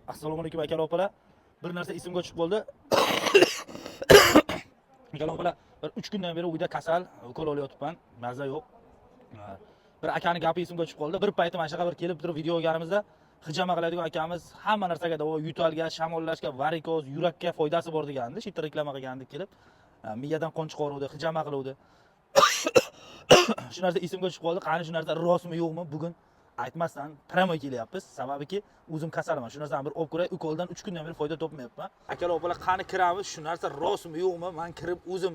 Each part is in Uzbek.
Assalomu alaykum, akalar, opalar. Bir narsa esimga tushib qoldi. Akalar, opalar, bir 3 kundan beri uyda kasal, ukol olyapman, maza yo'q. Bir akani gapi esimga tushib qoldi. Bir payti mana shunaqa bir kelib turib video olganimizda hijama qiladigan akamiz hamma narsaga davo, yo'talga, shamollashga, varikoz, yurakka foydasi bor degandi. Shu yerda reklama qilgandi kelib. Miyadan qon chiqaruvdi, hijama qiluvdi. Shu narsa esimga tushib qoldi. Qani, shu narsa rostmi, yo'qmi? Bugun aytmasdan прямо kelyapmiz. Sababiki o'zim kasalman. Shu narsani bir olib ko'ray. Ukoldan 3 kundan beri foyda topmayapman. Akalar, opalar, qani kiramiz? Shu narsa rostmi, yo'qmi? Men kirib o'zim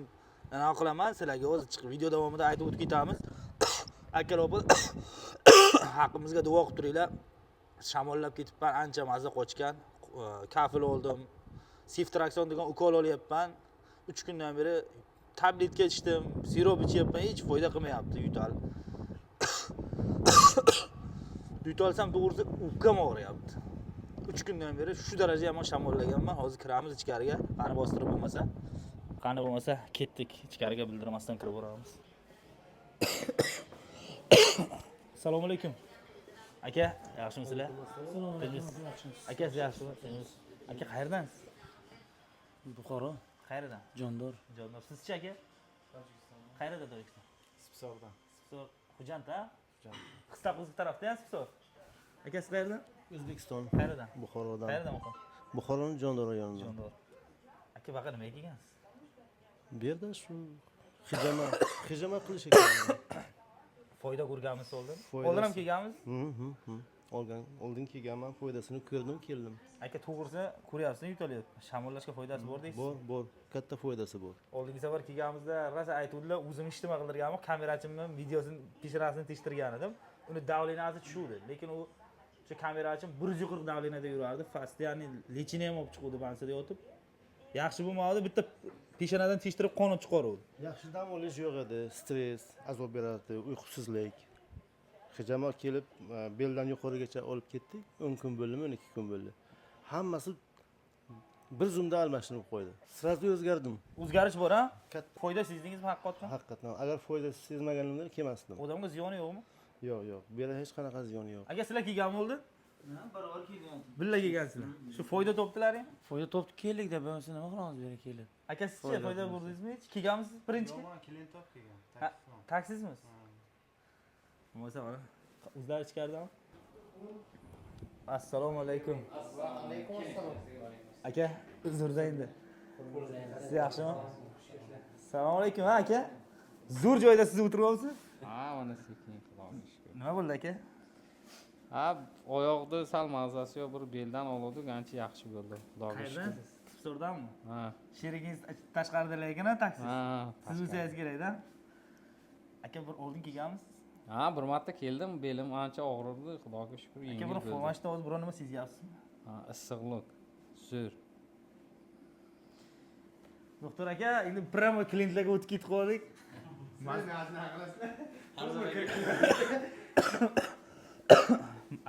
nima qilaman, sizlarga hozir chiqib video davomida aytib o'tib ketamiz. Akalar, opalar, haqqimizga duo qilib turinglar. Shamollab ketibman, ancha maza qochgan. Kafil oldim. Siftrakson degan ukol olyapman. 3 kundan beri tabletka ichdim, sirop ichyapman, hech foyda qilmayapti yo'tal. Yo'talsam, to'g'risi, o'pkam og'riyapti. 3 kundan beri shu daraja yomon shamollaganman. Hozir kiramiz ichkariga. Qani bostirib bo'lmasa. Qani bo'lmasa ketdik. Ichkariga bildirmasdan kirib boramiz. Assalomu alaykum. Aka, yaxshimisizlar? Tinchmisiz? Aka, siz yaxshimi? Tinchmisiz? Aka, qayerdansiz? Buxoro. Qayerdan? Jondor. Jondor. Sizchi, aka? Tojikiston. Qayerda Tojikiston? Sipsordan. Sipsor, Xo'jand, ha? Qistaq o'zi tarafda ham Sipsor. Aka, siz qayerdan? O'zbekiston. Qayerdan? Buxorodan. Qayerdan, Buxoro? Buxoroni Jondor rayonidan. Jondor. Aka, baqa nimaga kelgansiz? Bu yerda shu hijama qilish ekan. Foyda ko'rganmisiz oldin? Foydasi- Oldin ham kelganmiz. Hı. Olgan, oldin kelganman, foydasini ko'rdim, keldim. Aka, to'g'risi, ko'ryapsiz, yo'talyapti. Shamollashga foydasi bor deysiz. Bor, bor, katta foydasi bor. Oldingi safar kelganimizda rosa aytuvdilar, o'zim ijtimo qildirganman, kamerachimni videosini, peshonasini tekshirgan edim. Uni давления si tushuvdi, lekin u o'sha kamerachim 140 давление da yurardi. Постоянно лечение ham olib chiquvdi больница da yotib. Yaxshi bo'lmadi, bitta peshonadan tekshirib qon olib chiqaruvdi. Yaxshi dam olish yo'q edi, stress, azob berardi, uyqusizlik. Hijama kelib, beldan yuqorigacha olib ketdik. 10 kun bo'ldimi, 12 kun bo'ldi. Hammasi bir zumda almashinib qo'ydi. Сразу o'zgardim. O'zgarish bor, a? Katta. Foyda sezdingizmi haqiqatdan? Haqiqatdan, agar foyda sezmaganimda kelmasdim. Odamga ziyoni yo'qmi? Yo'q, yo'q. Bu yerda hech qanaqa ziyoni yo'q. Aka, sizlar kelgan bo'ldi? Barobar kelgan. Billa kelgansizlar. Shu foyda topdilaringmi? Foyda topdik, keldikda, bo'lmasa nima qilamiz bu yerga kelib? Aka, sizchi, Foyda foyda topdik. ko'rdingizmi hech? Kelganmisiz birinchi? Yo'q, man klient topib kelgan. Ha, taksizmisiz? Bo'lmasa mana o'zlari ichkaridami? Assalomu alaykum. Aka, uzrda endi. Siz yaxshimi? Assalomu alaykum, ha, aka. Zo'r joyda siz o'tiryapsiz. Ha, mana sekin, Xudoga shukur. Nima bo'ldi, aka? Ha, oyoqda sal mazasi yo'q, bir beldan oluvdik, ancha yaxshi bo'ldi. Xudoga Qayerdan? shukur. Sipsordanmi? Ha. Sherigingiz tashqarida ekan, taksi. Ha. Siz o'lsangiz kerakda. Aka, bir oldin kelganmisiz? Ha, bir marta keldim, belim ancha og'rirdi, Xudoga shukur, Aka, yengil bir bo'ldi. mana shu hozir biror nima sezyapsizmi? Ha, issiqlik. Zo'r. Doktor aka, endi прямо klientlarga o'tib ketib qoldik.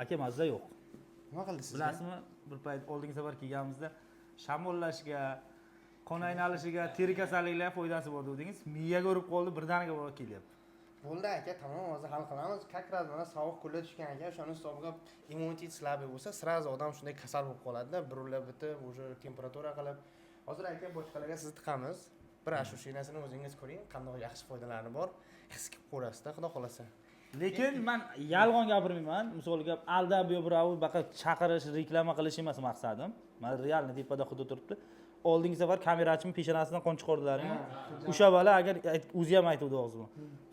Aka, mazza yo'q. Nima qildi sizga? Bilasizmi, bir payt oldingi safar kelganimizda shamollashga, qon aynalishiga, teri kasalliklariga foydasi bor dedingiz. Miyaga urib qoldi, birdaniga birov kelyapti. Bo'ldi, aka, tamom, hozir hal qilamiz. Как раз mana sovuq kunlar tushgan, aka, o'shani hisobiga immunitet слабый bo'lsa, сразу odam shunday kasal bo'lib qoladida, burunlar bitib, уже temperatura qilib. Hozir, aka, boshqalarga sizni tiqamiz. Bir ощущение sini o'zingiz ko'ring, qanday yaxshi foydalari bor. His qilib ko'rasizda, xudo xohlasa. Lekin man yolg'on gapirmayman. Misol gap, aldab yo birov baqa chaqirish, reklama qilish emas maqsadim. Mana реально tepada xudo turibdi. Oldingi safar kamerachimni peshonasidan qon chiqardilaringmi? O'sha bola agar o'zi ham aytuvdi og'zimga.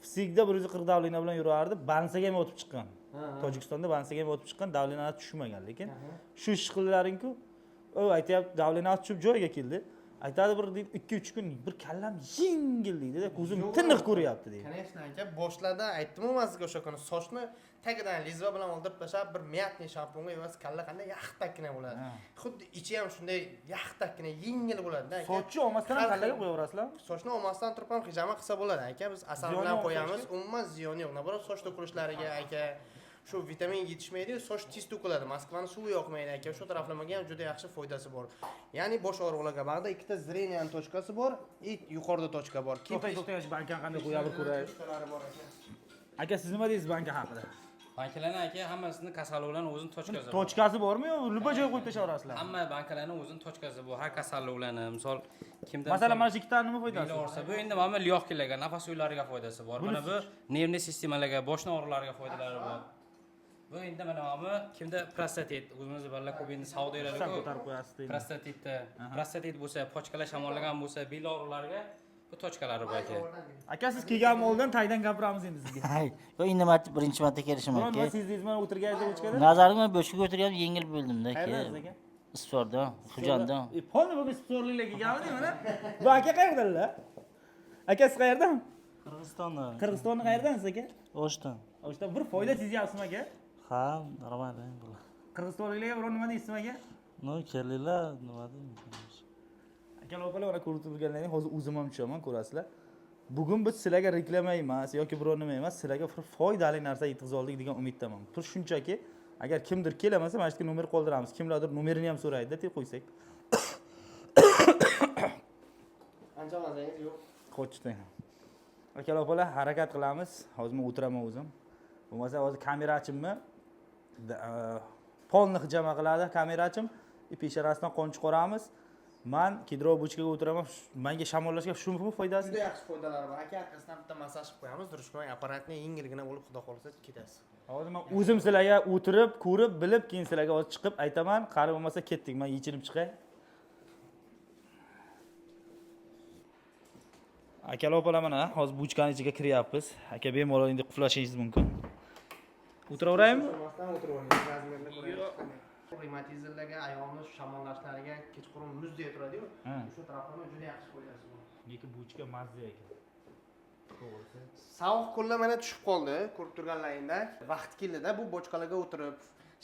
Всегда 140 давление bilan yurardi, больница ga ham yotib chiqqan. Tojikistonda больница ga ham yotib chiqqan, давление tushmagan, lekin shu ish qildilaringku, u aytyapti, давление tushib joyiga keldi. Aytadi, bir deydi, 2-3 kun bir kallam yengil deydi, ko'zim tiniq ko'ryapti deydi. Конечно, aka, boshlarda aytdim-ku man sizga o'sha kuni, sochni tagidan лезвие bilan oldirib tashlab, bir мятный shampunga evaz kalla qanday yaxtakkina bo'ladi. Xuddi ichi ham shunday yaxtakkina yengil bo'ladi-da, aka. Sochni olmasdan ham Har xil- kallaga qo'yaverasizlarmi? Sochni olmasdan turib ham hijama qilsa bo'ladi, aka. Biz asal Ziyoni bilan yo'q qo'yamiz, sochga? Umuman ziyoni yo'q. Наоборот, soch to'kilishlariga, aka, shu vitamin yetishmaydi, soch tez to'kiladi. Moskvani suvi yoqmaydi, aka. Shu taraflamaga ham juda yaxshi foydasi bor. Ya'ni bosh og'riqlarga bag'da ikkita зрения точка si bor, и yuqorida точка bor. To'xtang, to'xtang, shu bankani qanday qo'ya bir ko'ray. Точка lari bor, aka. Aka, siz nima deysiz banka haqida? Bankalarni aka hammasini kasalliklarni o'zini точка si bor. Точка si bormi yo любой joyga qo'yib tashlayverasizlar? Hamma bankalarni o'zini точка si bor. Har kasalliklarni, misol kimda Masalan, mana shu ikkitani nima bel foydasi? og'risa, bu endi mana bu лёгкий larga, nafas yo'llariga foydasi bor. Mana bu нервный sistemalarga, boshni og'riqlariga foydalari bor. Bu endi mana bu kimda prostatit, o'zimizni bolalar ko'p endi savdoylar Sal ko'p. ko'tarib qo'yasiz deydi. Prostatitda, prostatit bo'lsa, почка lar shamollagan bo'lsa, bel og'riqlariga bu точка lari bor aka. Aka, siz kelganmi oldin tagdan gapiramiz endi sizga. Hay, yo endi marta birinchi marta kelishim Biron nima aka. sezdingiz mana o'tirganingizda ручка da? Nazarim man boshqa o'tirgan yengil bo'ldimda aka. Qayerdansiz aka? Isfordan, Xo'janddan. E, полный bugun sporliklar kelganmi mana? Bu aka qayerdanlar? Aka, siz qayerdan? Qirg'izistondan. Qirg'izistonni qayerdansiz aka? O'shdan. O'shdan bir foyda sezyapsizmi aka? Ha, normal bular. Qirg'izistonliklarga biron nima deysizmi aka? Ну, kelinglar, nima deyman. Akalar, opalar, mana ko'rib turganlaring, hozir o'zim ham tushaman, ko'rasizlar. Bugun biz sizlarga reklama emas yoki biror nima emas, sizlarga bir foydali narsa yetkaza oldik degan umiddaman. Bir shunchaki agar kimdir kelamasa, mana shu yerga nomer qoldiramiz. Kimlardir nomerini ham so'raydi, deb qo'ysak. Ancha mazangiz yo'q. Qochdi. Akalar, opalar, harakat qilamiz. Hozir men o'tiraman o'zim. Bo'lmasa hozir kamerachimni polni hijama qiladi kamerachim. Peshonasidan qon chiqaramiz. Man кедровый бочка ga o'tiraman. Menga shamollashga shumi foydasi? Juda yaxshi foydalari bor. Aka, orqasidan bitta massaj qilib qo'yamiz, durishmang, apparatni yengilgina bo'lib, xudo xohlasa ketasiz. Hozir men o'zim sizlarga o'tirib, ko'rib, bilib, keyin sizlarga hozir chiqib aytaman. Qani bo'lmasa ketdik. Men yechinib chiqay. Akalar, opalar, mana hozir бочка ning ichiga kiryapmiz. Aka, bemalol endi qulflashingiz mumkin. O'tiraveraymi? O'tirmasdan o'tiraverasiz, размер ni ko'rasiz. Revmatizmlarga, oyog'ini shamollashlariga kechqurun muzdek turadi-yu. O'sha taraflama juda yaxshi foydasi bor. Lekin бочка mazza ekan. To'g'risi. Sovuq kunlar mana tushib qoldi, ko'rib turganlaringda. Vaqt keldida bu бочка larga o'tirib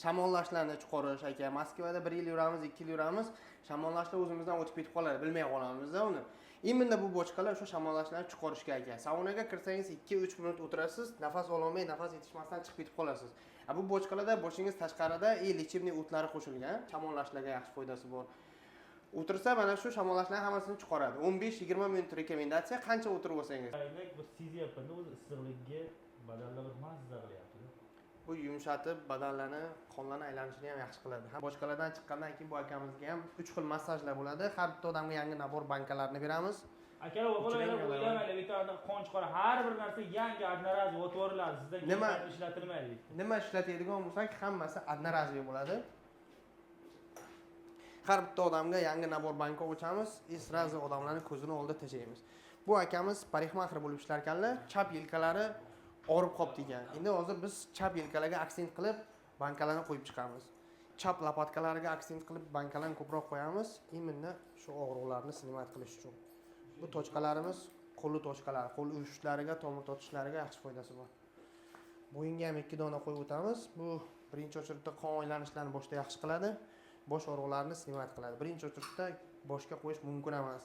shamollashlarni chiqarish aka. Moskvada 1 yil yuramiz, 2 yil yuramiz, shamollashlar o'zimizdan o'tib ketib qoladi, bilmay qolamizda uni. Именно bu бочка lar o'sha shamollashlarni chiqarishga aka. Saunaga kirsangiz 2-3 minut o'tirasiz, nafas ololmay, nafas yetishmasdan chiqib ketib qolasiz. A bu бочка larda boshingiz tashqarida и лечебный o'tlari qo'shilgan, shamollashlarga yaxshi foydasi bor. O'tirsa mana shu shamollashlarni hammasini chiqaradi. 15-20 minut рекомендация, qancha o'tirib olsangiz. Bu sezyapman-da o'zi issiqligiga badanda bir mazza qilyapti. Bu yumshatib badanlarni, qonlarni aylanishini ham yaxshi qiladi. Ham бочка lardan chiqqandan keyin bu akamizga ham 3 xil massajlar bo'ladi. Har bitta odamga yangi набор bankalarni beramiz. Akalar, opalar, o'ylamanglar, bitta qon chiqaradi. Har bir narsa yangi одноразовый o'tib yuboriladi. Sizdan Nima? keyin ishlatilmaydi. Nima ishlatadigan bo'lsak, hammasi одноразовый bo'ladi. Har bitta odamga yangi набор banka ochamiz и сразу odamlarni ko'zini oldida tashlaymiz. Bu akamiz parикмахер bo'lib ishlar ekanlar, chap yelkalari og'rib qolibdi ekan. Endi hozir biz chap yelkalarga aksent qilib bankalarni qo'yib chiqamiz. Chap лопатка lariga aksent qilib bankalarni ko'proq qo'yamiz, именно shu og'riqlarni снимать qilish uchun. Bu точка larimiz qo'li точка lar, qo'l uvushishlariga, tomir tortishlariga yaxshi foydasi bor. Bo'yinga ham 2 dona qo'yib o'tamiz. Bu birinchi очередь da qon aylanishlarini boshda yaxshi qiladi, bosh og'riqlarini снимать qiladi. Birinchi очередь da boshga qo'yish mumkin emas.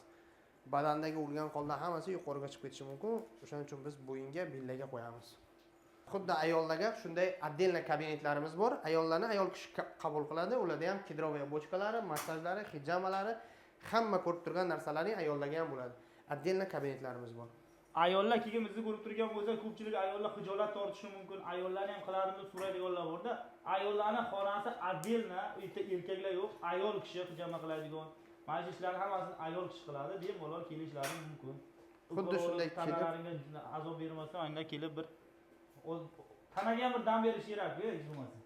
Badandagi o'lgan qonlar hammasi yuqoriga chiqib ketishi mumkin. O'shaning uchun biz bo'yinga, bellaga qo'yamiz. Xuddi ayollarga shunday отдельно kabinetlarimiz bor. Ayollarni ayol kishi qabul qiladi. Ularda ham кедровая бочка lari, massajlari, hijamalari, hamma ko'rib turgan narsalaring ayollarga ham bo'ladi. Отдельно kabinetlarimiz bor. Ayollar keyin bizni ko'rib turgan bo'lsa, ko'pchilik ayollar xijolat tortishi mumkin. Ayollarni ham qiladimi deb so'raydiganlar borda. Ayollarni xonasi отдельно, u yerda erkaklar yo'q, ayol kishi hijama qiladigan. Mana shu ishlarni hammasini ayol kishi qiladi, bemalol kelishlari mumkin. Xuddi shunday kelib tanalaringga azob bermasdan unda kelib bir tanaga ham bir dam berish kerak-ku, hech bo'lmasa.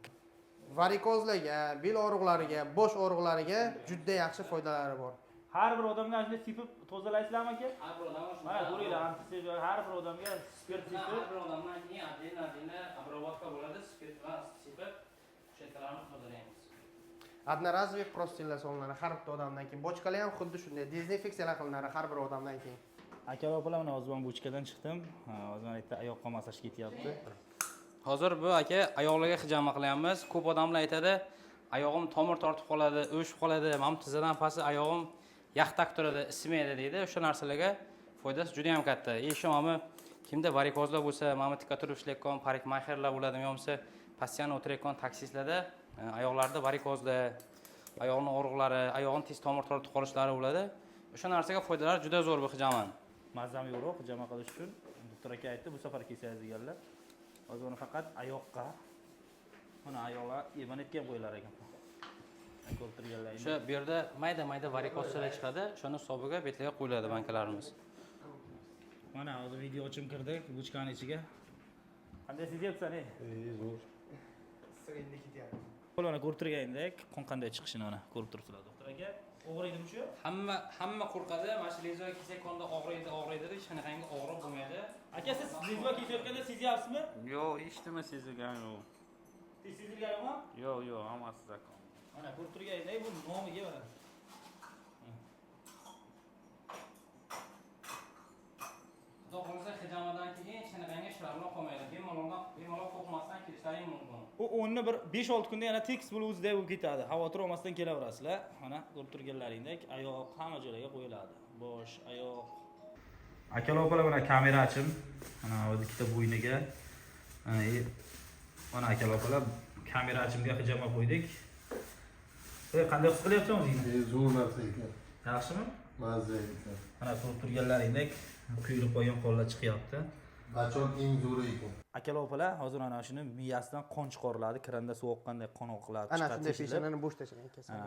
Varikozlarga, bel og'riqlariga, bosh og'riqlariga juda yaxshi foydalari bor. Har bir odamga shunday sepib tozalaysizlarmi aka? Har bir odamga Mana ko'ringlar, antiseptik har bir odamga spirt sepib. Har bir odamdan keyin отдельно отдельно обработка bo'ladi, spirt bilan sepib, kushetkalarni tozalaymiz. Одноразовый простынь lar solinadi har bitta odamdan keyin. Бочка lar ham xuddi shunday dezinfeksiyalar qilinadi har bir odamdan keyin. Akalar, opalar, mana hozir men бочка dan chiqdim. Hozir mana yerda oyoqqa massaj ketyapti. Hozir bu aka oyoqlarga hijama qilyapmiz. Ko'p odamlar aytadi, oyog'im tomir tortib qoladi, o'shib qoladi, mana bu tizzadan pasti oyog'im yaxtak turadi, isimaydi deydi. O'sha narsalarga foydasi juda ham katta. И shu mana kimda varikozlar bo'lsa, mana tikka turib ishlayotgan parikmaxerlar bo'ladimi, yo bo'lmasa постоянно o'tirayotgan taksistlarda oyoqlarida varikozlar, oyoqning og'riqlari, oyog'ini tez tomir tortib qolishlari bo'ladi. O'sha narsaga foydalari juda zo'r bu hijamani. Mazam yo'qroq hijama qilish uchun doktor aka aytdi, bu safar kelsangiz deganlar. Hozir uni faqat oyoqqa Mana oyoqlar emanetga ham qo'yilar ekan. Ko'rib turganlaring. O'sha bu yerda mayda mayda varikozchalar chiqadi, o'shani hisobiga betlarga qo'yiladi bankalarimiz. Mana hozir video ochim kirdi buchkani ichiga. Qanday sezyapsan, ey? Zo'r. Issiq endi ketyapti. Mana ko'rib turganingdek, qon qanday chiqishini mana ko'rib turibsizlar, doktor aka. Og'riydimi shu? Hamma qo'rqadi, mana shu lezva kelsa qonda og'riydi, og'riydi deb, hech qanaqangi og'riq bo'lmaydi. Aka, siz lezva kesayotganda sezyapsizmi? Yo'q, hech nima sezilgani yo'q. Sezilganimi? Yo'q, yo'q, hammasi zakon. Mana ko'rib turganingdek, bu nomiga mana. Xudo xohlasa hijamadan keyin hech qanaqangi shramlar qolmaydi. Bemalol qo'rqmasdan kelishlaring mumkin. U o'rni bir 5-6 kunda yana tekis bo'lib o'ziday bo'lib ketadi. Xavotir olmasdan kelaverasizlar. Mana ko'rib turganlaringdek, oyoq hamma joylarga qo'yiladi. Bosh, oyoq. Akalar, opalar, mana kamerachim. Mana o'zi ikkita bo'yniga. Mana akalar, opalar, kamerachimga hijama qo'ydik. Qanday his qilyapsan o'zingni? Zo'r narsa ekan. Yaxshimi? Mazza ekan. Mana ko'rib turganlaringdek, quyilib qolgan qonlar chiqyapti. Bachon eng zo'ri ekan. Akalar, opalar, hozir ana shuni miyasidan qon chiqariladi, kiranda suv oqqanday qon oqiladi, Ana chiqadi shunday teshilib. peshonani bo'sh tashlang aka. Ha,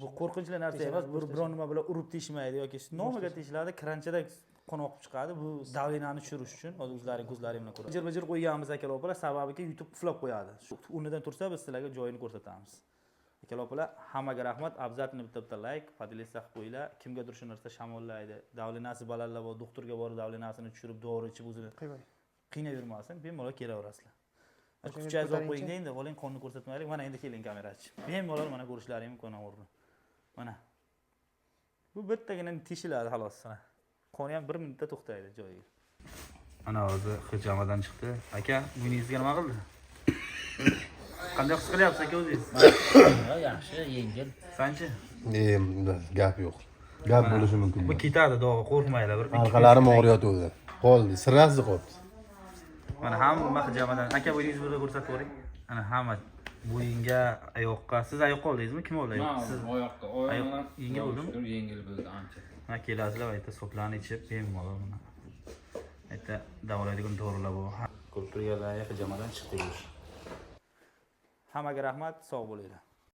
bu qo'rqinchli narsa emas, bir biron nima bilan urib teshmaydi yoki nomiga teshiladi, kiranchada qon oqib chiqadi. Bu давление ni tushirish uchun hozir o'zlaring ko'zlaring bilan ko'radi. Bijir-bijir qo'yganmiz akalar, opalar, sababiki YouTube qulflab qo'yadi. Shu o'rnidan tursa biz sizlarga joyini ko'rsatamiz. Akalar, opalar, hammaga rahmat. Обязательно bitta-bitta like, поделиться qilib qo'yinglar. Kimgadir shu narsa shamollaydi, давление si balandlab, doktorga borib давление sini tushirib, dori ichib o'zini Qo'yib. qiynayvermasin, bemalol kelaverasizlar. O'shanga Kuchayizib olib ko'taringchi. qo'ying endi, oling qonni ko'rsatmaylik. Mana endi keling kamerachi. Bemalol mana ko'rishlaring mumkin o'rni. Mana. Bu bittagina teshiladi xolos mana. Qoni ham 1 minutda to'xtaydi joyiga. Mana hozir hijamadan chiqdi. Aka, bo'yningizga nima qildi? Qanday his qilyapsiz aka o'zingiz? Yaxshi, yengil. Sanchi? Gap yo'q. Gap bo'lishi mumkin. Bu ketadi dog'i, qo'rqmanglar. Bir ikki kun Orqalarim og'riyotgandi. Qoldi, sirasi qoldi. Mana hamma hijamadan. Aka, bo'yningizni bir ko'rsatib yuboring. Mana hamma bo'yinga, oyoqqa. Siz oyoqqa oldingizmi? Kim oldi? Man Siz oyoqqa, oyog'im yengil bo'ldimi? Shukur, yengil bo'ldi ancha. Mana kelasizlar, ayta soplarni ichib bemalol mana. Ayta davolaydigan dorilar bor. Ko'rib turganlaringiz hijamadan chiqdik. Hammaga rahmat, sog' bo'linglar.